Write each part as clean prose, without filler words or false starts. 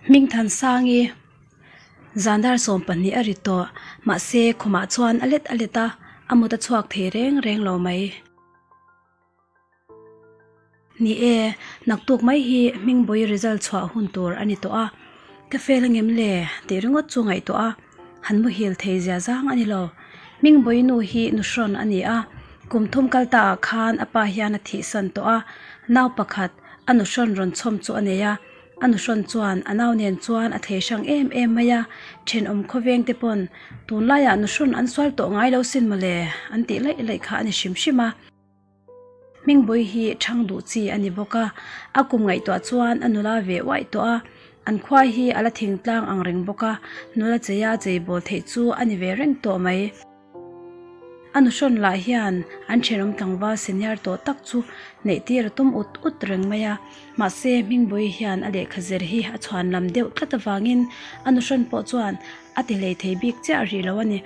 Hmingthansangi zan dar 12 a ri tawh. Mahse, khumah chuan a let a let a, a mut a chhuak thei reng reng lo mai. Ni e, naktuk mai hi Hmingbui result chhuah hun tur a ni tawh a, ka fail angem le tih ringawt chu ngaihtuah a, han muhil thei zia zang a ni lo. Hmingbui nu hi nuhrawn a ni a, kum thum kal ta ah khan a pa hian a thihsan tawh a, nau pakhat a nuhrawn rawn chhawm chu a nei a, a nuhrawn chuan a nau nen chuan a thlei hrang em em mai a, thenawm khawveng te pawn tunlaiah nuhrawn an sual tawh ngai lo sin mawle an tih laih laih kha a ni hrim hrim a. Hmingbui hi ṭhang duh chi a ni bawk a, a kum ngaihtuah chuan a nula ve uaih tawh a, an khua hi a la thing tlang ang reng bawk a, nula cheia chei bawl theih chu a ni ve reng tawh mai. A nuhrawn lah hian an ṭhenawm tlangval senior tawh tak chu neih tir a tum ut ut reng mai a, mahse Hmingbui hian a lehkha zir hi a chhuan lam deuh tlat avangin a nuhrawn pawh chuan a ti hlei thei bik chiah rih lo a ni.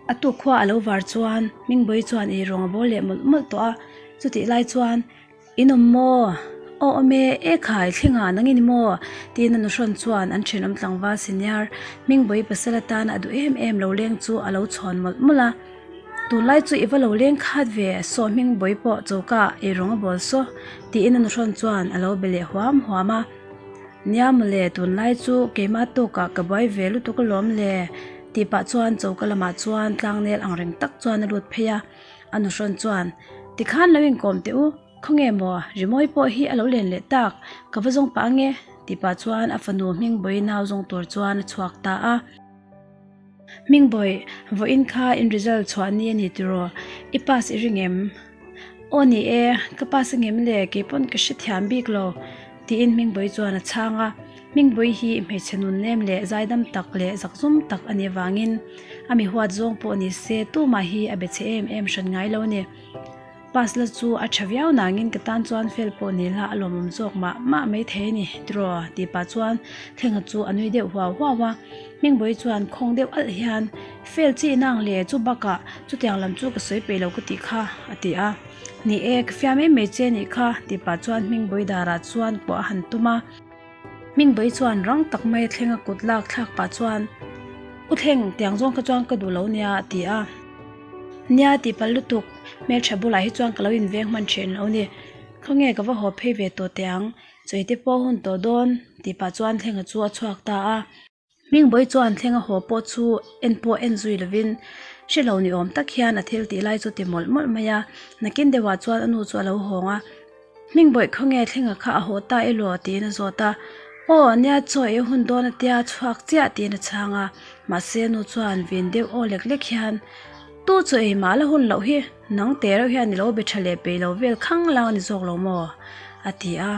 A tuk khua a lo var chuan Hmingbui chuan ei rawng a bawl leh mawlh mawlh tawh a, chutih lai chuan, In awm maw? Aw awm e, e khai, thlengah nang i ni maw? tiin a nuhrawn chuan an thenawm tlangval senior Hmingbui pasal atana a duh em em lo leng chu a lo chhawn mawlh mawlh a. Tunlai chu i va lo leng khat ve, saw Hmingbui pawh choka ei rawng a bawl saw, tiin a nuhrawn chuan a lo be leh huam huam a. Nia mawle, tunlai chu keimah tawkah ka buai ve lutuk alawm le, tih pah chuan choka lamah chuan tlangnel ang reng tak chuan a lut phei a. A nuhrawn chuan, Tikhan lo inkawm teh u, khawnge maw, rimawi pawh hi a lo len leh tak, ka va zawng pah ange, tih pah chuan a fanu Hmingbawi nau zawng tur chuan a chhuak ta a. Hmingbawi, vawiin kha in result chhuah ni a ni tiraw, i pass i ring em? Aw ni e, ka pass angem le, keipawn ka hrethiam bik lo. Tiin Hmingbui chuan a chhang a, Hmingbui hi hmeichhe nun nem leh zaidam tak leh zakzum tak a nih avangin a mi huat zawng pawh ni se tumah hi a be chhe em em hran ngai lo a ni. Pass la chu a tha viau nangin ka tan chuan fel pawh ni la a lawmawm zawk mah mah mai thei a ni tiraw tih pah chuan Thlenga chu a nui deuh huau huau a, Hmingbui chuan khawng deuh alh hian Fel chi nang le chu bakah chutiang lam chu ka sawi peih lo ka tih kha a ti a. Ni e, ka fiam em mai che nih kha, tih pah chuan Hmingbui darah chuan kuah a han tum a. Hmingbui chuan rang tak mai a thleng a kut lak thlak pah chuan, U Thleng, tiang zawng kha chuan ka duh lo nia, a ti a. Nia, tih palh lutuk, hmeltha bulah hi chuan ka lo inveng hman thin lo ni. Khawnge ka va haw phei ve tawh teh ang, chawite pawh hun tawh dawn, tih pah chuan Thlenga chu a chhuak ta a. Hmingbui chuan thleng a haw pawh chu en pawh en zui lovin hre lo ni awm tak hian a thil tih lai chu ti mawlh mawlh mai a, nakin deuhah chuan a nu chu a lo hawng a, Hmingbawih khawnge thlenga kha a haw ta elaw tiin a zawt a, Aw nia chaw ei hun dawn a tia chhuak chiah tiin a chhang a, mahse a nu chuan vin deuh aw lek lek hian Tu chaw ei mah la hun loh hi nang te reuh hian i lo be tha leh peih lo vel khang lang a ni zawk lo maw? a ti a.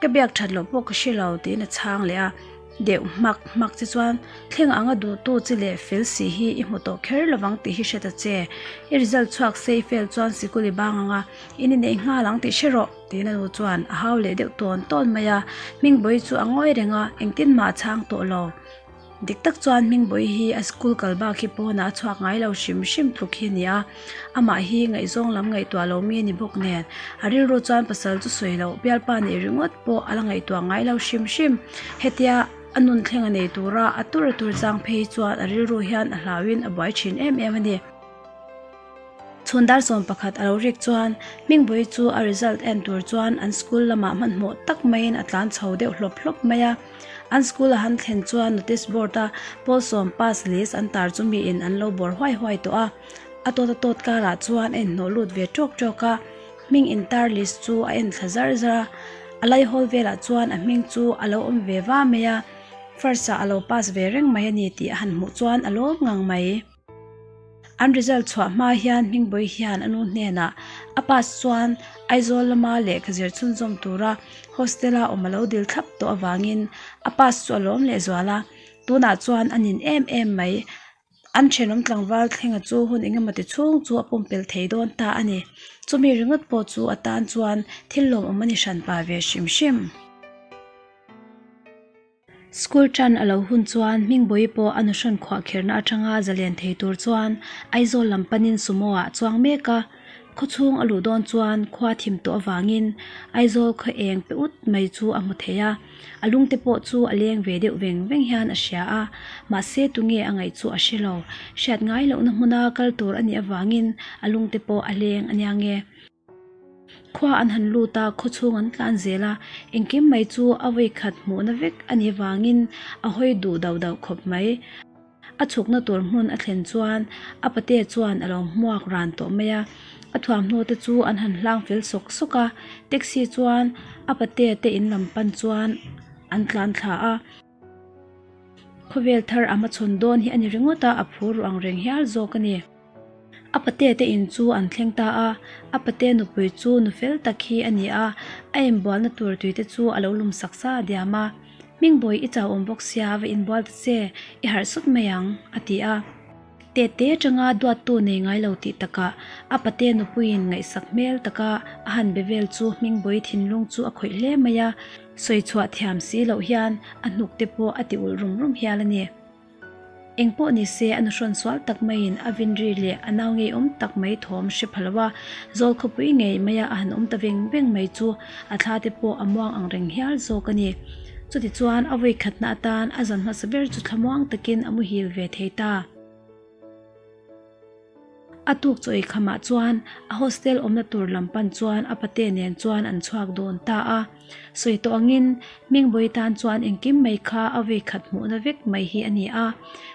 Ka biak that loh pawh ka hre lo tiin a chhang leh a, deuh hmak hmak che chuan thleng anga duhtu che leh fel si hi i hmu tawh kher lovang tih hi hre ta che. I result chhuak se i fail chuan sikul i bang anga in inneih nghal ang tih hre rawh tiin a nu chuan a hau leh deuh tawn tawn mai a, Hmingbawii chu a ngawi reng a, engtin mah a chhang tawh lo. Dik tak chuan Hmingbawii hi a school kal bak hi pawnah a chhuak ngai lo hrim hrim tluk hi a ni a, amah hi ngaihzawng lam ngaihtuah lo mi a ni bawk nen a rilru chuan pasal chu sawi loh bialpa neih ringawt pawh a la ngaihtuah ngai lo hrim hrim. Hetia a nun thleng a nei tura a tur a tur chang phei chuan a rilru hian a hlauhin a buai thin em em a ni. Chhun dar 11 a lo rik chuan Hmingbawii chu a result en tur chuan an school lamah hmanhmawh tak maiin a tlan chho deuh hlawp hlawp mai a. An school a han thlen chuan notice board a pawl sawm pass list an tar chu miin an lo bawr huai huai tawh a. A tawt a tawt karah chuan a inhnawh lut ve tawk tawk a, hming intar list chu a en thla zar zar a. A laihawl velah chuan a hming chu a lo awm ve va mai a, first ah a lo pass ve reng mai a ni tih a han hmuh chuan a lawm ngang mai. An result chhuah hma hian Hmingbawih hian a nu hnenah a pass chuan Aizawl lama lehkha zir chhunzawm tura hostel-a awm a lo dil thlap tawh avangin a pass chu a lawm leh zual a, tunah chuan a nin em em mai. An thenawm tlangval thlenga chu hun engemaw ti chhung chu a pumpelh thei dawn ta a ni. Chumi ringawt pawh chu a tan chuan thil lawmawm a ni hranpa ve hrim hrim. School tan a lo hun chuan Hmingbawii pawh a nuhrawn khuah kherna atanga zalen thei tur chuan Aizawl lam panin Sumo ah chuang mek a. Khawchhung a luh dawn chuan khua thim tawh avangin Aizawl khaw eng pe ut mai chu a hmu thei a, a lungte pawh chu a leng ve deuh veng veng hian a hria a, mahse tunge a ngaih chu a hre lo. Hriat ngai lohna hmuna kal tur a nih avangin a lungte pawh a leng a nia nge. Khua an han lut a, khawchhung an tlan zel a, engkim mai chu a vawikhat hmuhna vek a nih avangin a hawi duh dauh dauh khawp mai. A chhukna tur hmun a thlen chuan a pate chuan a lo hmuak ran tawh mai a, a thuamhnaw te chu an han hlang fel sawk sawk a, taxi chuan a pate te in lam pan chuan an tlan thla a. Khawvel thar a hmachhawn dawn hi a ni ringawt a, a phur ruh ang reng hial zawk a ni. A pate te in chu an thleng ta a, a pate nupui chu nu fel tak hi a ni a, a inbualna tur tui te chu a lo lum sak sa diam a. Hmingbawi i chau awm bawk sia va inbual ta che, i harh sut mai ang, a ti a. Tete atanga duattu nei ngai lo tih takah a pate nupuiin ngaihsak hmel taka a han be vel chu Hmingbawi thinlung chu a khawih hle mai a, sawi chhuah thiam si loh hian a hnuk te pawh a ti ulh rum rum hial a ni. Eng pawh ni se a nuhrawn sual tak maiin a vinri leh a nau ngeiawm tak mai thawm hre pha lo a, zawl khawpui ngei maia a han awm ta veng veng mai chu a thla te pawh a muang ang reng hial zawk a ni. Chutichuan a vawi khatna atan a zan hmasa ber chu thlamuang takin a muhil ve thei ta. A tuk chaw eikhamah chuan a hostel awmna tur lam pan chuan a pate nen chuan an chhuak dawn ta a. Sawi tawh angin Hmingbawi tan chuan engkim mai kha a vei khat hmuhna vek mai hi a ni a.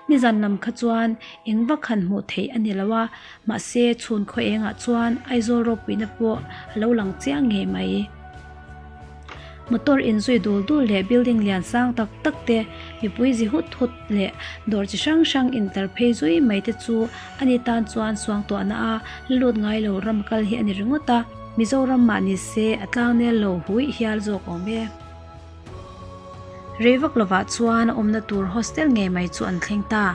Nizan lam kha chuan eng vak han hmuh theih a ni lo a, mahse chhun khaw engah chuan Aizawl ropuina pawh a lo lang chiang ngei mai. Motor inzui dul dul leh building lian sang tak tak te, mipui zi hut hut leh dawr chi hrang hrang intar phei zui mai te chu ani tan chuan suangtuahna a la lut ngai lo ram kal hi a ni ringawt a. Mizoram mah ni se a tlangnel lo hui hial zawk awm e. Rei vak lovah chuan a awmna tur hostel ngei mai chu an thleng ta.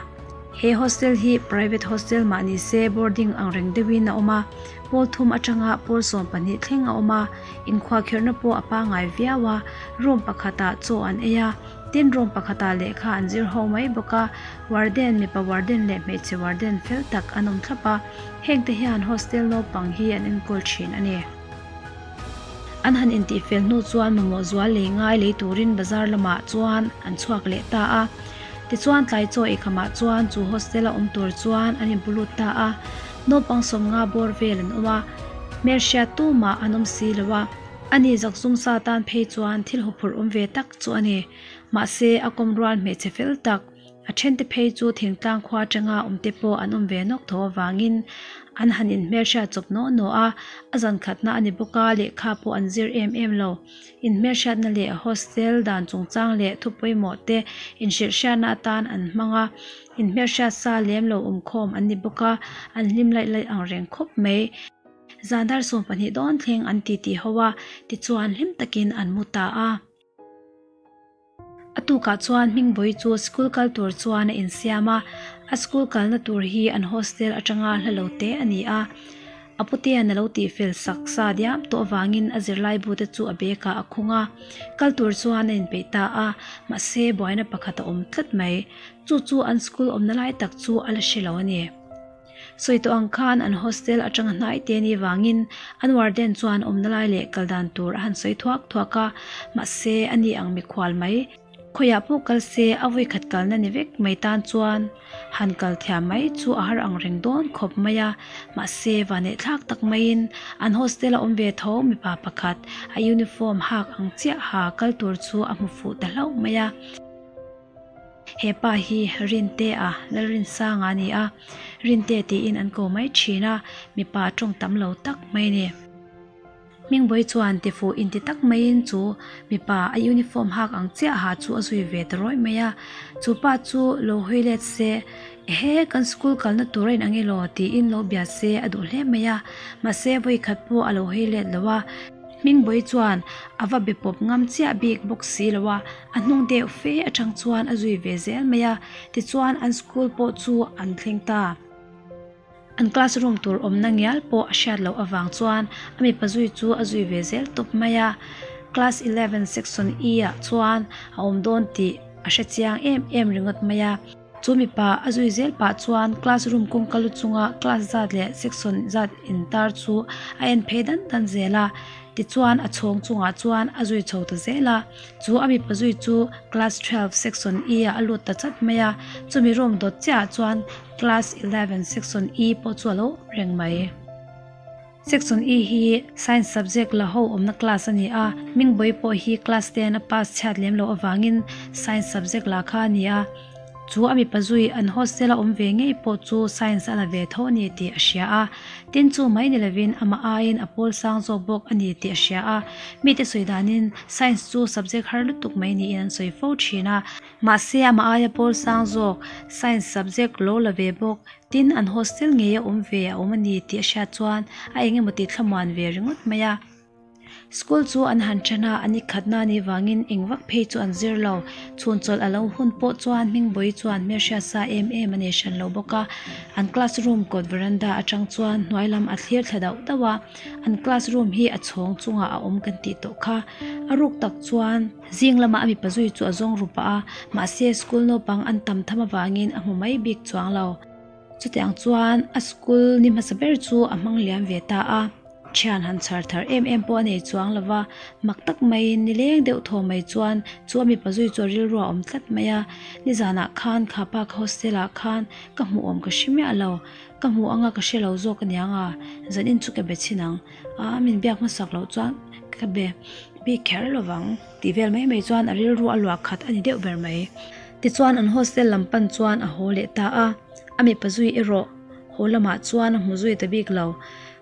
He hostel hi private hostel mah ni se boarding ang reng deuhin a awm a, pawl thum atanga pawl 12 thleng a awm a, Inkhuahkhirhna pawh a pangngai viau a, room pakhatah chaw an ei a, tin room pakhatah lehkha an zir ho mai bawk a, warden, mipa warden leh hmeichhe warden fel tak an awm thlap a, hengte hian hostel naupang hi an enkawl thin a ni. An han intihfel hnu chuan mamawh zual lei ngai lei turin bazar lamah chuan an chhuak leh ta a, tichuan tlai chaw eikhamah chuan chu hostel a awm tur chuan an inpu lut ta a. Naupang 50 bawr vel an awm a, hmelhriat tumah an awm si lo a, ani zakzum sa tan phei chuan thil huphurh awm ve tak chu a ni. Mahse, a kawm rual hmeichhe fel tak, a thente phei chu thingtlang khua atanga awm te pawh an awm ve nawk tho avangin an han inhmelhriat chawp nawh nawh a, a zan khatna a ni bawk a, lehkha pawh an zir em em lo. Inhmelhriatna leh hostel dan chungchang leh thu pawimawh te inhrilhhriatna atan an hmang a. Inhmelhriat sa lem lo awmkhawm an ni bawk a, an hlim laih laih ang reng khawp mai. Zan dar 12 dawn thleng an ti tih ho a, tichuan hlim takin an mu ta a. A tukah chuan Hmingbawi chu school kal tur chuan a insiam a, a school kalna tur hi an hostel atanga hla lo te a ni a. A putean a lo tihfel sak sa diam tawh avangin a zirlaibu te chu a bag ah a khung a, kal tur chuan a inpeih ta a, mahse buaina pakhat a awm tlat mai. Chu chu an school awmna lai tak chu a la hre lo a ni. Sawi tawh ang khan an hostel atanga hnai te ni vangin an warden chuan awmna lai leh kal dan tur a han sawi thuak thuak a, mahse a ni ang mikhual mai. Khawiah pawh kal se a vawikhat kalna ni vek mai tan chuan han kal thiam mai chu a har ang reng dawn khawp mai a, mahse vanehthlak tak maiin an hostel a awm ve tho mipa pakhat a uniform hak ang chiah ha kal tur chu a hmu fuh ta hlauh mai a. He pa hi Rintea Lalrinsanga a ni a, Rinte tiin an ko mai thin a, mipa tawng tam lo tak mai a ni. Hmingbawi chuan tifuh inti tak maiin chu mipa a uniform hak ang chiah ha chu a zui ve ta rawih mai a, chu pa chu lo hawi let se, Ehe, kan school kalna tur a inang elaw? tiin lo bia se a duh hle mai a, mahse vawikhat pawh a lo hawi let lo a. Hmingbawi chuan a va be pawp ngam chiah bik bawk si lo a, a hnung deuh fe atang chuan a zui ve zel mai a, tichuan an school pawh chu an thleng ta. An classroom tur awmna ngial pawh a hriat loh avang chuan a mipa zui chu a zui ve zel tawp mai a, class eleven section E ah chuan a awm dawn tih a hre chiang em em ringawt mai a. Chu mipa a zui zel pah chuan classroom kawngka lu chunga class zat leh section zat intar chu a en phei dan dan zel a. Tichuan a chhawng chungah chuan a zui chho ta zel a. Chu a mipa zui chu class 12 section E ah a lut ta chat mai a. Chumi room dawt chiah ah chuan class 11 section E pawh chu a lo awm reng mai. Section E hi Science subject la ho awmna class a ni a, Hmingbawi pawh hi class ten a pass chhiat lem loh avangin Science subject la kha a ni a. Chu a mipa zui an hostel a awm ve ngei pawh chu Science a la ve tho a ni tih a hria a. Tin chu mai ni lovin amah aiin a pawl sang zawk bawk a ni tih a hria a. Mite sawi danin Science chu subject har lutuk mai niin an sawi fo thin a. Mahse amah aia pawl sang zawk Science subject lo la ve bawk Tin, an hostel ngei a awm ve a awm a ni tih a hriat chuan a eng emaw tih thlamuan ve ringawt mai a. School chu an han then a, an ikhatna a nih vangin eng vak phei chu an zir lo. Chhun chawlh a lo hun pawh chuan Hmingbawi chuan hmelhriat sa em em a nei hran lo bawk a. An classroom kawt veranda atang chuan hnuai lam a thlir thla dauh dauh a. An classroom hi a chhawng chungah a awm kan tih tawh kha. A ruk tak chuan. Zing lamah a mipa zui chu a zawng ru pah a, mahse school naupang an tam tham avangin a hmu mai bik chuang lo. Chutiang chuan a school ni hmasa ber chu a hmang liam ve ta a, thian han chhar thar em em pawh a nei chuang lo va, mak tak maiin nileng deuh thaw mai chuan chu a mipa zui chu a rilru a awm tlat mai a, nizanah khan kha pa ka hostel ah khan ka hmuh awm ka hre miah lo, ka hmuh anga ka hre lo zawk aniang a, zanin chu ka be chhin ang. A min biak hmasak loh chuan ka be bik kher lo vang tih vel mai mai chuan a rilru a luah khat a ni deuh ber mai. Tichuan an hostel lam pan chuan a haw leh ta a, a mipa zui erawh haw lamah chuan a hmu zui ta bik lo.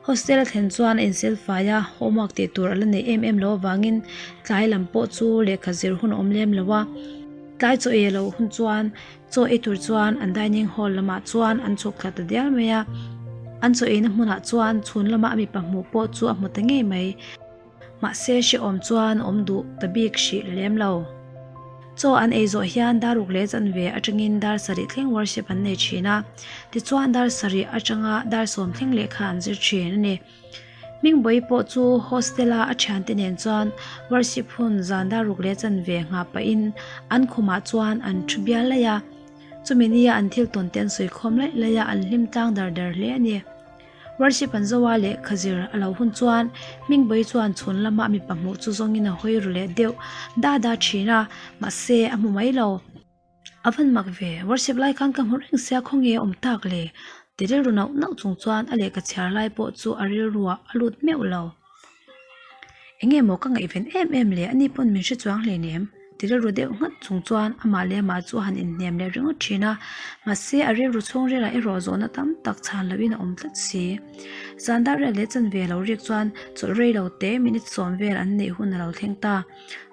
Hostel a thlen chuan a insil fai a, homework tih tur a la nei em em lo avangin tlai lam pawh chu lehkha zir hun a awm lem lo a. Tlai chaw ei loh hun chuan Chaw ei tur chuan an dining hall lamah chuan an chhuk thla ta dial mai a, an chaw eina hmunah chuan chhun lama a mipa hmuh pawh chu a hmu ta ngei mai. Mahse hrehawm chuan a awm duh ta bik hrih lem lo. Chaw an ei zawh hian dar ruk leh chanve atangin dar sarih thleng worship an nei thin a, tichuan dar sarih atanga dar sawm thleng lehkha an zir thin a ni. Hmingbawi pawh chu hostel a a thiante nen chuan worship hun zan dar ruk leh chanve nghah pahin an khumah chuan an thu bial laih a, chumi nia an thil tawn te an sawi khawm laih laih a, an hlim tlang dar dar hle a ni. Worship an zo a lehkha zir a lo hun chuan Hmingbawi chuan chhun lama mipa hmuh chu zawngin a hawi ru leh deuh da da thin a, mahse a hmu mai lo. A van mak ve, worship lai khan ka hmu reng sia khawnge a awm tak le? Ti rilru nauh nauh chung chuan a lehkha chhiar lai pawh chu a rilruah a lut meuh lo. Enge maw ka ngaihven em em le, ani pawn min hre chuang hleinem? Ti rilru deuh nghat chung chuan amah leh amah chu a han inhnem leh ringawt thin a, mahse a rilru chhungrilah erawh zawhna tam tak chhan lohin a awm tlat si. Zan dar riat leh chanve lo rik chuan chawlh rei lo te minute sawm vel an neih hun a lo thleng ta.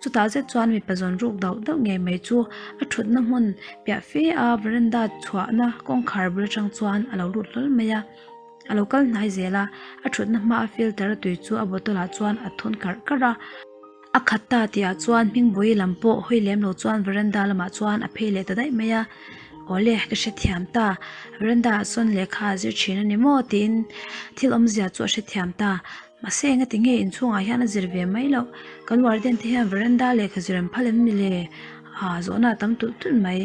Chutah zet chuan mipa zawn ruk dauh dauh ngei mai chu a thutna hmun piah fe a veranda chhuahna kawngkhar bul atang chuan a lo lut hlawl mai a, a lo kal hnai zel a, a thutna hmaa filter a tui chu a bottle ah chuan a thun karh karh a. A khat ta tih ah chuan Hmingbawi lam pawh hawi lem lo chuan veranda lamah chuan a phei leh ta daih mai a, Awle ka hrethiam ta, veranda ah sawn lehkha a zir thin a ni maw tiin thil awmzia chu a hrethiam ta. Mahse engati nge inchhungah hian a zir ve mai loh? Kan warden te hian veranda lehkha zir an phal em ni le? Aa zawhna a tam tulh tulh mai.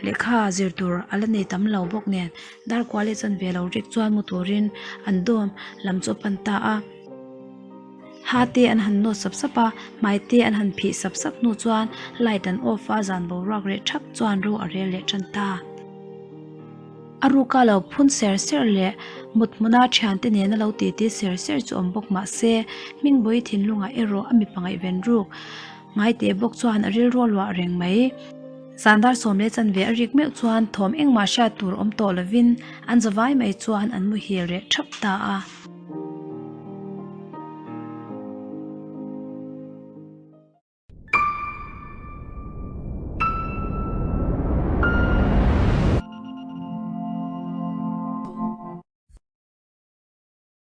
Lehkha zir tur a la nei tam lo bawk nen dar kual leh chanve lo rik chuan mu turin an dawm lam chu a pan ta a. Ha te an han nawt sap sap a, hmai te an han phih sap sap hnu chuan light an off a, zan boruak reh thap chuan ro a rel leh tan ta. A ruka lo phun ser ser leh mut hmuna thiante nena lo titi ser ser chu awm bawk mah se, Hmingbawi thinlungah erawh a mipa ngaihven ruk ngai teh bawk chuan a rilru a luah reng mai. Zandar sawm leh chanve a rik meuh chuan thawm engmah hriat tur awm tawh lovin an zavai mai chuan an muhil reh thap ta a.